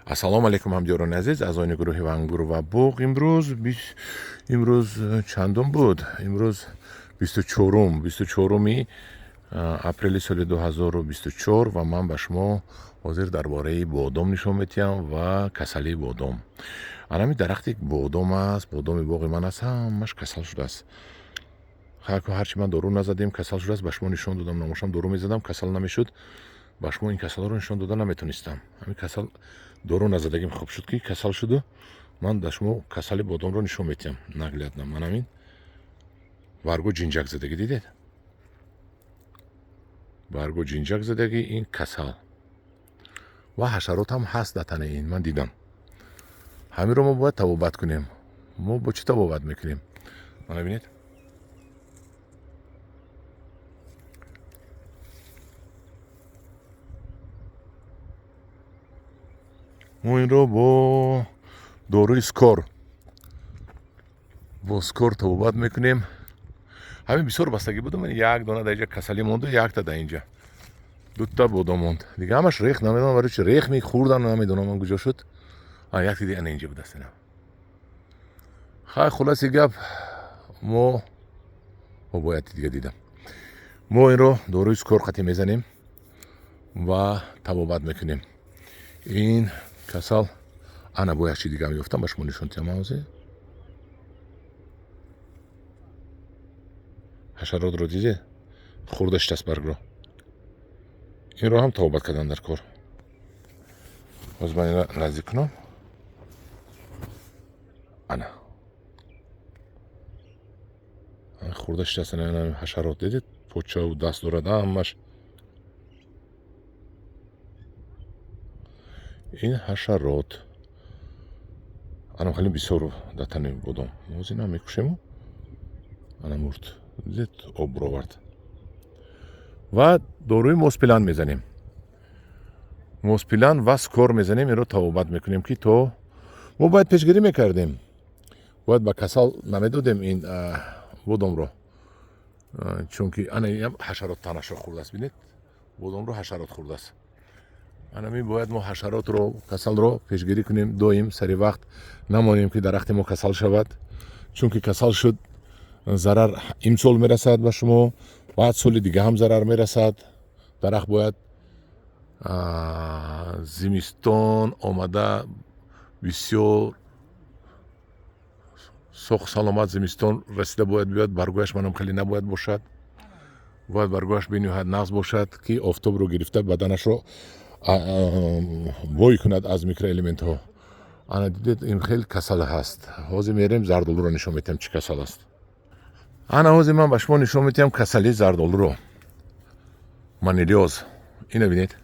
Ассалому алайкум, ҳамдиёрони азиз, аъзоёни гурӯҳи Вангур ва Буғ. Имрӯз чандум буд? Имрӯз 24-уми апрели соли 2024 ва ман ба шумо ҳозир дар бораи бодом нишон медиҳам ва касалии бодом. Анами дарахти бодом аст, бодоми боғи ман аст, ҳамаш касал шудааст. Ҳарчи ман дору назадем, касал шудааст. Ба шумо нишон додам, намошам дору мезадам, касал намешуд. Ба шумо ин касалро нишон дода наметонистам. Ҳамин касал дору назадагим хуб шуд, ки касал шуду ман ба шумо касали бодомро нишон медиҳам наглядно. Ман ҳамин баргу ҷинҷак задагӣ дидед? Баргу ҷинҷак задагӣ, ин касал ва ҳашарот ҳам ҳаст дар танаи ин, ман дидам. Ҳаминро мо бояд табобат кунем. Мо бо чӣ табобат мекунем? Мана бинед, мо инро бо доруи Скор, бо Скор табобат мекунем. Ҳамин бисёр бастагӣ буду, як дона дар инҷа касалӣ монду, якта дар инҷа, дута бодом монд, дига ҳамаш рех. Намедонам барои чи рех мехӯрдан, намедонам ман куҷо шуд. Якти дига ана инҷа будаст. Ина хай, хулоси гап, мо бояд дига дидам. Мо инро доруи Скор қатӣ мезанем ва табобат мекунем ин касал. Ана бо як чи дигам ёфтам, ба шумо нишон диҳам. Ҳозир ҳашаротро дидед, хӯрда шитаст баргро. Инро ҳам табобат кардан дар кор. Ҳозир ман инро наздик кунам. Ана хӯрда шитаст ҳашарот, дидед, почаву даст дорад ҳамаш. Ин ҳашарот анам хеле бисёр дар тани бодом. Ҳозир инам мекушему, ана мурд, дидед, об буровард. Ва доруи Моспилан мезанем, Моспилан ва Скор мезанем, инро табобат мекунем, ки то мо бояд пешгирӣ мекардем, бояд ба касал намедодем ин бодомро, чунки ана инам ҳашарот танашро хӯрдааст. Бинед, бодомро ҳашарот хӯрдааст. Анами бояд мо ҳашаротро, касалро пешгирӣ кунем доим, сари вақт намонем, ки дарахти мо касал шавад, чунки касал шуд, зарар имсол мерасад ба шумо, баъд соли дига ҳам зарар мерасад. Дарахт бояд зимистон омада бисёр соғ саломат зимистон расида бояд биёяд. Баргӯяш манам хеле набояд бошад, бояд баргӯяш бениҳоят нағз бошад, ки офтобро гирифта баданашро бой кунад аз микроэлементҳо. Ана дидед, ин хел касал ҳаст. Ҳозир мерем, зардолуро нишон медиҳам, чӣ касал аст. Ана ҳозир ман ба шумо нишон медиҳам касалии зардолуро, монилиоз. Ина бинед,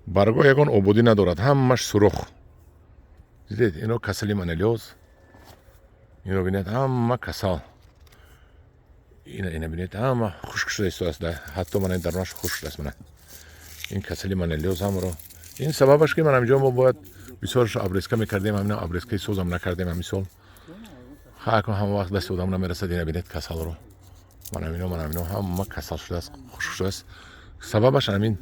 баргоҳ ягон ободӣ надорад, ҳамаш сурох. Дидед, ино касали монилиоз. Ино бинед, ҳама касал. Ина бинед, ҳама хушк шуда истодааст, ҳатто мана дарунаш хушк шудааст. Мана ин касали монилиоз ҳамро, ин сабабаш, ки ман ҳаминҷо мо бояд бисёрашро обрезка мекардем, ҳамина обрезкаи созам накардем ҳамин сол. Ҳакун ҳама вақт дасти одам намерасад. Ина бинед касалро, ман ҳамино, ман ҳамино ҳама касал шудааст, хушк шудааст. Сабабаш ҳамин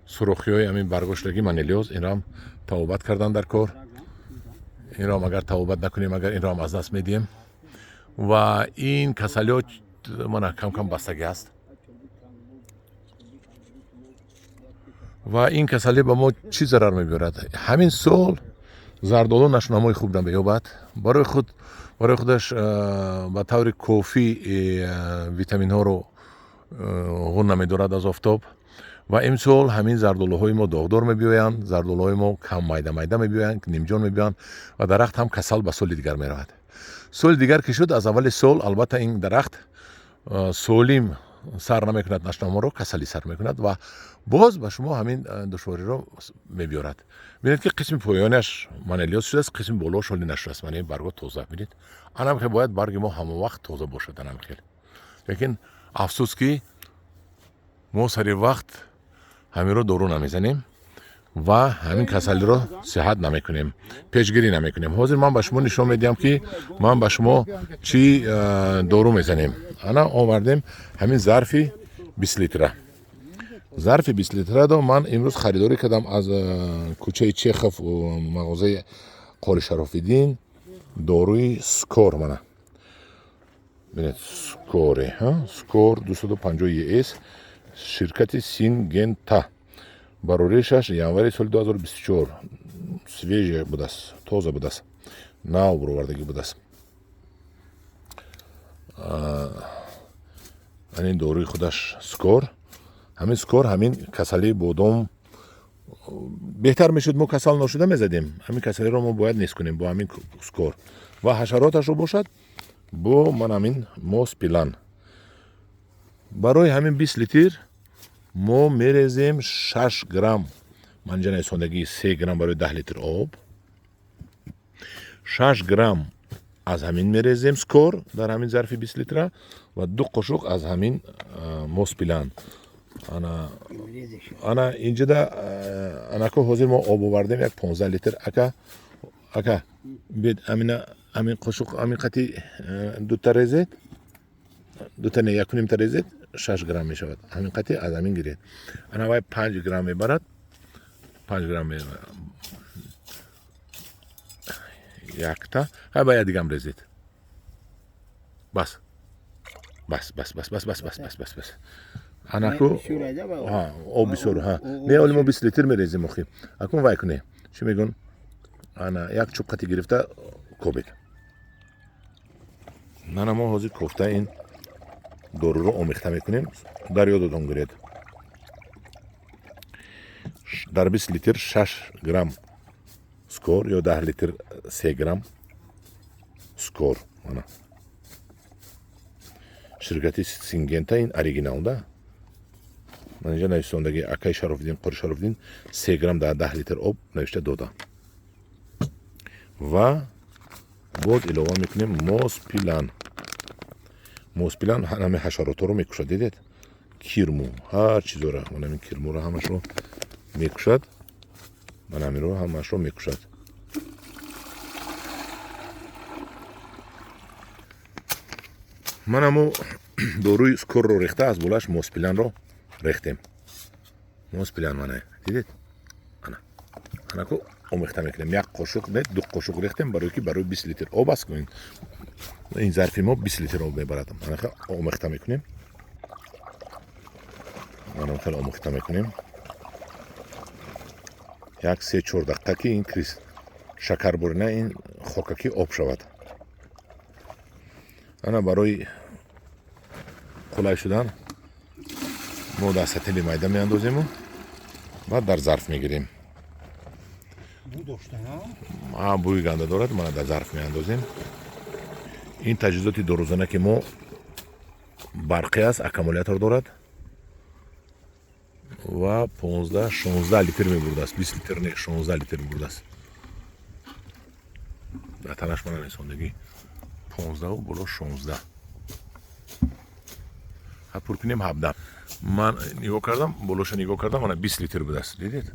сурохиҳои ҳамин баргоштагӣ, монилиоз. Инро ҳам табобат кардан дар кор. Инро ҳам агар табобат накунем, агар инро ҳам аз даст медиҳем. Ва ин касалиҳо мана кам кам бастагӣ аст. Ва ин касалӣ ба мо чӣ зарар мебиёрад? Ҳамин сол зардолу нашунамои хуб намеёбад, барои худ, барои худаш ба таври кофӣ витаминҳоро ғун намедорад аз офтоб. Ва имсол ҳамин зардолуҳои мо доғдор мебиёянд, зардолуҳои мо кам майда майда мебиёянд, нимҷон мебиёянд ва дарахт ҳам касал ба соли дигар меравад. Соли дигар ки шуд, аз аввали сол албатта ин дарахт солим сар намекунад, нашнаморо касалӣ сар мекунад ва боз ба шумо ҳамин душвориро мебиёрад. Бинед, ки қисми поёнаш монилиоз шудааст, қисми болоаш ҳоле нашудааст. Мана ин барго тоза, бинед, анам хел бояд барги мо ҳама вақт тоза бошад, анам хел. Лекин афсӯс, ки мо сари вақт ҳаминро дору намезанем ва ҳамин касалиро сиҳат намекунем, пешгирӣ намекунем. Ҳозир ман ба шумо нишон медиҳам, ки ман ба шумо чӣ дору мезанем. Ана овардем ҳамин зарфи 20 литра. Зарфи 20 литрадо ман имрӯз харидорӣ кардам аз кӯчаи Чехов, мағозаи Қори Шарофиддин, доруи Скор. Мана бинед, Скоре, Скор 250 ЕС, ширкати Сингента, барори 6 январи соли 2024, свежий будааст, тоза будааст, нав баровардагӣ будааст. Ин доруи худаш Скор. Ҳамин Скор ҳамин касалии бодом беҳтар мешуд, мо касал ношуда мезадем. Ҳамин касалиро мо бояд нест кунем бо ҳамин Скор ва ҳашароташро бошад бо ман ҳамин Моспилан. Барои ҳамин 20 литр мо мерезем 6 грамм, ман инҷа нависондагӣ 3 грамм барои 10 литр об, 6 грамм аз ҳамин мерезем Скор дар ҳамин зарфи 20 литра ва 2 қошуқ аз ҳамин Моспилан. Ана инҷода анако ҳозир мо об овардем як 15 литр. Ака, ака, бед амина ҳамин қошуқ ҳамин қати дута резед, дута не, якунимта резед, 6 грамм мешавад. Ҳамин қати аз ҳамин гиред. Ана вай 5 грамм мебарад, 5 грамм якта. Ҳай, ба як дигам резед. Бас, бас, бас, бас, бас, бас, бас, бас, бас, бас. Анаку об бисёр. Не, оли мо 20 литр мерезем охи. Акун вай куне, чӣ мегӯн, ана як чӯб қати гирифта кобед. Мана мо ҳозир кофта ин доруро омехта мекунем. Дар ёдатон гиред, дар 20 литр 6 грамм Скор ё 10 литр 3 грамм Скор. Мана ширкати Сингента, ин оригинал да. Ман инҷа нависондаги акаи Шарофиддин, Қори Шарофиддин 3 грамм дар 10 литр об навишта дода. Ва боз илова мекунем Моспилан. Моспилан ҳамин ҳашаротҳоро мекушад, дидед, кирму ҳар чизора, ман ҳамин кирмуро ҳамашро мекушад, ман ҳаминро ҳамашро мекушад. Ман ҳамо доруи Скорро рехта, аз болаш Моспиланро рехтем. Моспилан мана дидед, ана анаку омехта мекунем. Як қошуқ не, 2 қошуқ рехтем, барои ки барои 20 литр об аст. Ин зарфи мо 20 литр об мебарад. Анаха омехта мекунем, манам хеле омехта мекунем як 3-4 дақиқа, ки ин крис шакарборина, ин хокакӣ об шавад. Ана барои қулай шудан мо дар сатили майда меандозему баъд дар зарф мегирем. Бӯи ганда дорад. Мана дар зарф меандозем. Ин таҷҳизоти дорузана ки мо барқӣ аст, аккумулятор дорад ва 15-16 литр мебурдааст, 20 литр не, 16 литр мебурдааст. Дар танаш мана несондагӣ 15 боло 16, пур кунем 17. Ман нигоҳ кардам, болоша нигоҳ кардам, мана 20 литр будааст, дидед?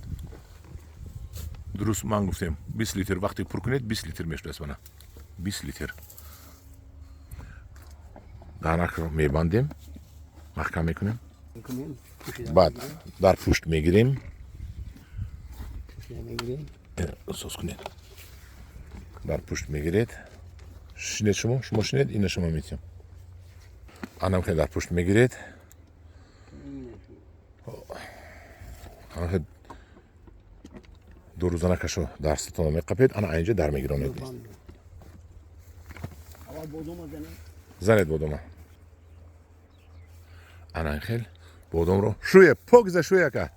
Дуруст ман гуфтем 20 литр, вақте пур кунед 20 литр мешудааст. Мана 20 литр. Даракро мебандем, маҳкам мекунем, баъд дар пушт мегирем. Соз кунед, дар пушт мегиред. Шинед шумо, шумо шинед, ина шумо метиҳам. Анам дар пушт мегиред, дорузанакашо дар сатона меқапед, ана инҷа дар мегиронед. Занед бодома. Ана хел бодомро шӯе, покиза шӯе, ака,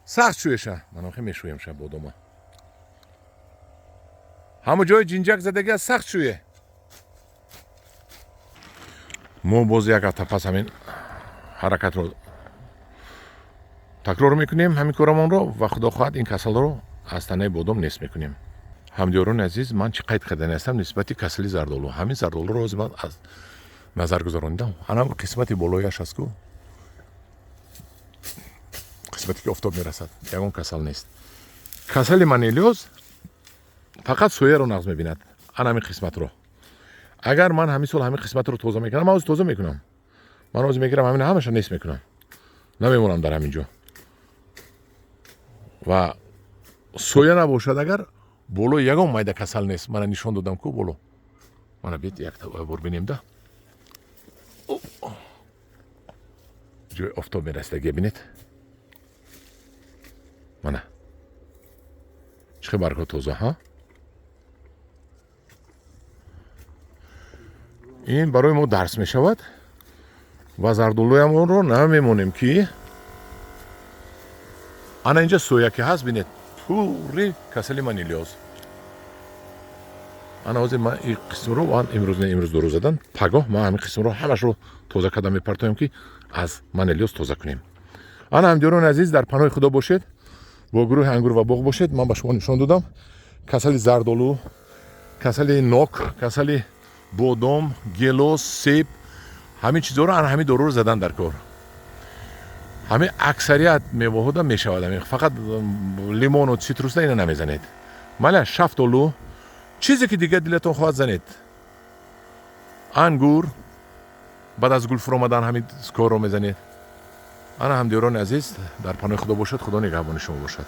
сахт шӯеша. Манам хел мешӯемша бодома. Ҳамо ҷои ҷинҷак задагӣ аст, сахт шӯе. Мо боз як ҳафта пас ҳамин ҳаракатро такрор мекунем, ҳамин корамонро, ва худо хоҳад ин касалро аз танаи бодом нест мекунем. Ҳамдиёрони азиз, ман чӣ қайд кардани ҳастам нисбати касали зардолу? Ҳамин зардолуро ҳозир ман аз назар гузаронидам. Ана қисмати болояш аст ку, қисмате ки офтоб мерасад, ягон касал нест. Касали манелиоз фақат сояро нағз мебинад, ана ҳамин қисматро. Агар ман ҳамин сол ҳамин қисматро тоза мекунам, ман ҳозир тоза мекунам, ман ҳозир мегирам ҳамин ҳамаша нест мекунам, намемонам дар ҳамин ҷо. Ва соя набошад, агар боло ягон майда касал нест. Мана, нишон додам ку боло. Мана, бит, як бор бинем да, ҷои офтоб мерасидаги, бинед, мана, чӣ хел баргҳо тоза. Ҳа, ин барои мо дарс мешавад ва зардолуямонро намемонем, ки ана инҷа соя ки ҳаст, бинед, пурри касали манилиоз. Ана, ҳозир ман ин қисмро, ман имрӯз не, имрӯз дору задан, пагоҳ ман ҳамин қисмро ҳамашро тоза карда мепартоем, ки аз манилиоз тоза кунем. Ана, ҳамдиёрони азиз, дар паноҳи Худо бошед, бо гурӯҳи «Ангур ва боғ» бошед. Ман ба шумо нишон додам касали зардолу, касали нок, касали бодом, гелос, себ, ҳамин чизҳоро. Ана, ҳамин доруро задан дар кор. Ҳамин аксарият мевоҳода мешавад. Ҳамин фақат лимону цитрусда ина намезанед. Маля, шафтолу, чизе ки дигар дилатон хоҳад, занед. Ангур баъд аз гул фуромадан ҳамин корро мезанед. Ана, ҳамдиёрони азиз, дар паноҳи Худо бошад, Худо нигаҳбони шумо бошад.